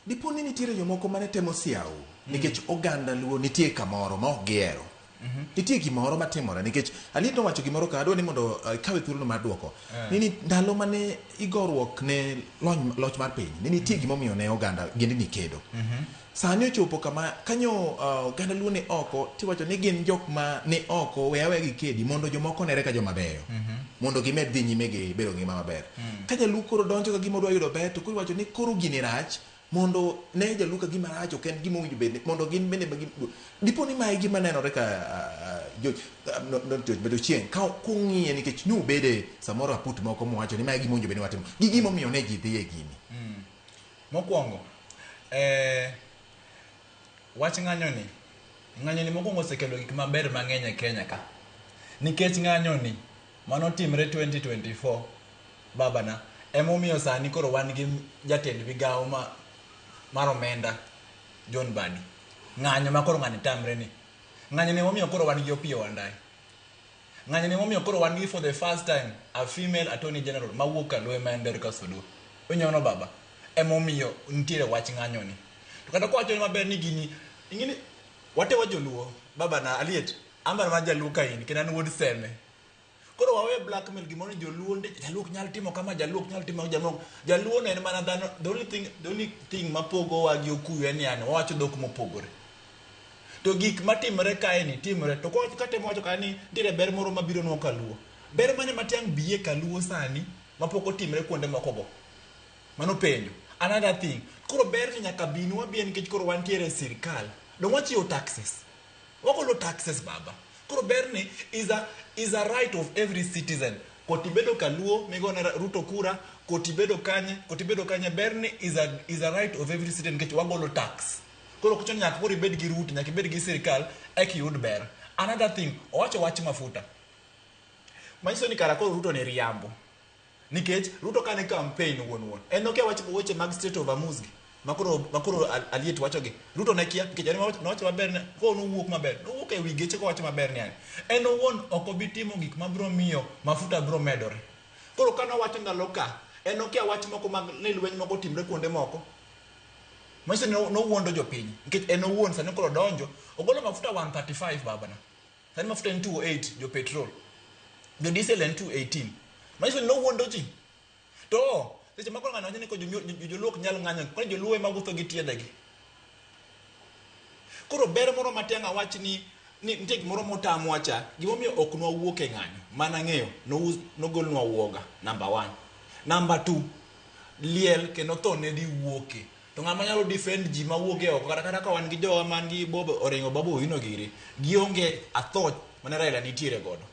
Dipo ni nitiere jomoko mane temo siawu nikech oganda Luo nitie kamoro ma ok gihero. Nitie gimoro matimore nikech Aliet nowacho gimoro ka adwa ni mondo ikawe thuolono mar duoko. Ni ni ndalo mane igoruok ne lony, loch mar piny ni nitie gimomiyo ne oganda gendini kedo. Sani ochopo kama kanyo oganda Luo ni oko tiwacho ni gin jok ma ni oko we aweya gikedi mondo jomoko onere ka joma beyo. Mondo gimed dhi nyime gi bedo ngima maber. Ka jaluo koro donjo ka gima odwa yudo ber to koro iwacho ni koro gini rach mondo ne jaluo ka gima rach ok en gima owinjo bed ni mondo gin bende ma dipo ni mae gima nenore ka George, not George, but Ochieng' ka kung'iye nikech nubede samoro aput moko mowacho ni mae gima owinjo bed ni watimo gi gima omiyo ne ji dhi e gini. Mokwongo, wach ng'anyo ni, ng'anyo ni mokwongo osekelo gik maber mang'eny e Kenya ka. Nikech ng'anyo ni manotimre 2024 babana, emomiyo sani koro wan gi jatend migawo ma mar omenda John Mbadi. Ng'anyo ma koro ng'ani tamre ni. Ng'anyo ni emomiyo koro wan gi Opiyo Wandayi. Ng'anyo ni emomiyo koro wan gi for the first time a female attorney general mawuok Kaluo ma en Dorcas Oduor. Inyono baba. Emomiyo nitiere wach ng'anyo ni. To kata kwawacho ni maber ni gini, ing'eni wate wa joluo, baba na Aliet, an bana an jaluo ka in, kendo an wuod Seme. Koro wawe blackmail gimoro ni joluo ndi jaluo ok nyal timo kama, jaluo ok nyal timo jaluo. Jaluo no en mana dhano, the only thing mapogowa gi okuyu en ni yani wawacho dhok mopogore. To gik matimore kae ni timore. To kwa katemo wacho kae ni nitiere ber moro mabiro nwa kaluo. Ber mane ma tiang' biye kaluo sani mapok otimre kuonde moko go? Mano penjo. Another thing, koro ber ni nyaka binwa biye nikech koro wantiere e sirkal. Dong wachiwo taxes. Wagolo taxes baba. Koro ber ni is a right of every citizen. Koti bedo kaluo migone Ruto kura, koti bedo kanye, koti bedo kanye, ber ni is a right of every citizen nikech wagolo tax. Koro ok ochuno nyaka koro ibed gi Ruto, nyaka ibed gi sirkal eka iyud ber. Another thing, owacho wach mafuta. Manyiso ni kara koro Ruto ne riambo. Nikech Ruto kane campaign wuon wuon, en nokia wach weche mag Strait of Hormuz gi. Makoro Aliet wacho gi. Ruto ne kia nikech en nowacho maber ni koro nowuok maber. Nowuok e wi geche kowacho maber ni en owuon ok obi timo gik mabiro miyo mafuta biro medore. Koro ka nowacho ndalo ka, en nokia wach moko mag ni lweny moko otimre kuonde moko. Manyiso ni nowuondo jopiny nikech en owuon sani koro donjo ogolo mafuta 135 babana. Sani mafuta en 208 jo petrol. Jo diesel en 218. Manyiso ni nowuondo ji. To seche moko ng'ano wacho ni ko joluo ok nyal ng'anyo, koro joluo ema wuotho gi tiendegi. Koro ber moro matiang' awach ni nitie gimoro motamwa cha, gimomiyo ok nwawuok e ng'anyo, mana ng'eyo, nogolnwa uoga, number one. Number two, liel kendo tho ne dhi wuoke. To ng'ama nyalo defend ji mawuok e oko, kata ka wan gi jowa man gi Bob Orengo, Babu Owino giri, gionge athoch mane Raila nitiere godo.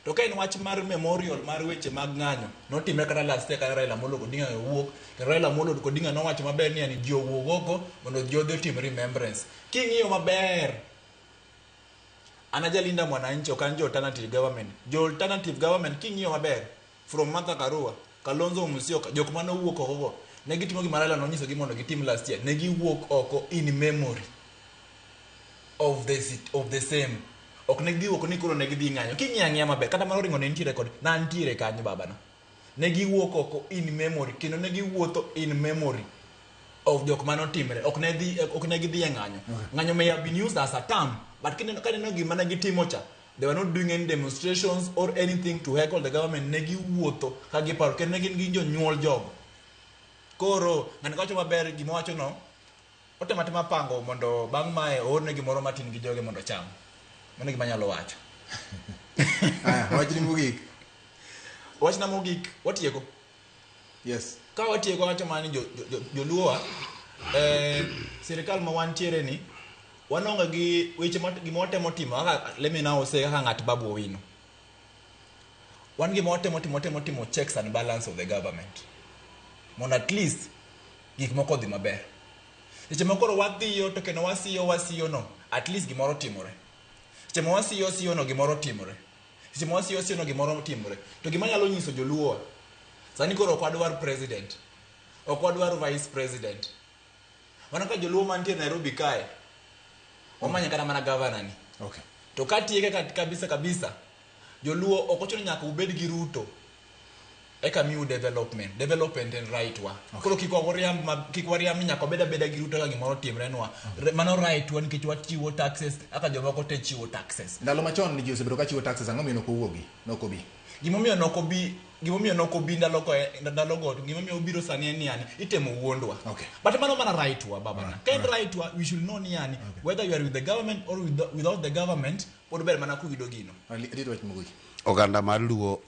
To ka en wach mar memorial mar weche mag ng'anyo, notimre kata last year kane Raila Amolo Odinga owuok, kendo Raila Amolo Odinga nowacho maber ni yani ji owuog oko mondo ji odhi otim remembrance. King'iyo maber, an ajalinda mwananchi ok an jo alternative government. Jo alternative government king'iyo maber, from Martha Karua, Kalonzo Musyoka, jok mane owuok oko go, ne gitimo gima Raila nonyisogi mondo gitim last year. Ne giwuok oko in memory of the same. Ok ne giwuok ni koro ne gidhi ng'anyo. King'iyo ang'iya maber, kata mana Orengo ne nitiere kod, nantiere kanyo babana. Ne giwuok oko in memory, kendo ne giwuotho in memory of jok mane otimre. Ok ne gidhi e ng'anyo. Ng'anyo may have been used as a term, but kineno kaneno gima ne gitimo cha, they were not doing any demonstrations or anything to heckle the government. Ne giwuotho ka giparo, kendo ne gin gi jonyuol jogo. Koro ng'ani kawacho maber gima owacho no, otemo atema pango mondo bang' mae oorne gimoro matin gi joge mondo ocham. Mano e gima anyalo wacho. Aya, wachni mogik. Wachna mogik, watieko. Yes. Ka watieko wacho mana ni joluowa, sirikal ma wantiere ni, wanonge gi weche gima watemo timo kaka let me now say kaka ng'at Babu Owino. Wan gima watemo timo, watemo timo checks and balance of the government. Mondo at least gik moko odhi maber. Seche moko koro wadhiyo to kendo wasiyo wasiyo no, at least gimoro timore. Seche ma wasiyo siyo no gimoro timore. Seche ma wasiyo siyo no gimoro timore. To gima anyalo nyiso joluowa, sani koro ok wadwar president, ok wadwar vice president. Mana ka joluo mantie Nairobi kae, wamanye kata mana governor ni. To katieke kabisa kabisa, joluo ok ochuno nyaka ubed gi Ruto. Eka miu development. Development en right wa. Koro kik wariamb ma kik wariamb ni nyaka wabed abeda gi Ruto ka gimoro otimrenwa. Mano right wa nikech wachiwo taxes kaka jomoko te chiwo taxes. Ndalo machon ji osebedo ka chiwo taxes, ang'o miyo nok owuogi? Nok obi. Gimomiyo nok obi gimomiyo nok obi ndalo ko ndalo go to gimomiyo obiro sani en ni yani itemo wuondwa. But mano mana right wa babana. Ka en right wa we should know ni yani whether you are with the government or without the government pod ber mana kuyudo gino. Rito wach mogik. Oganda mar Luo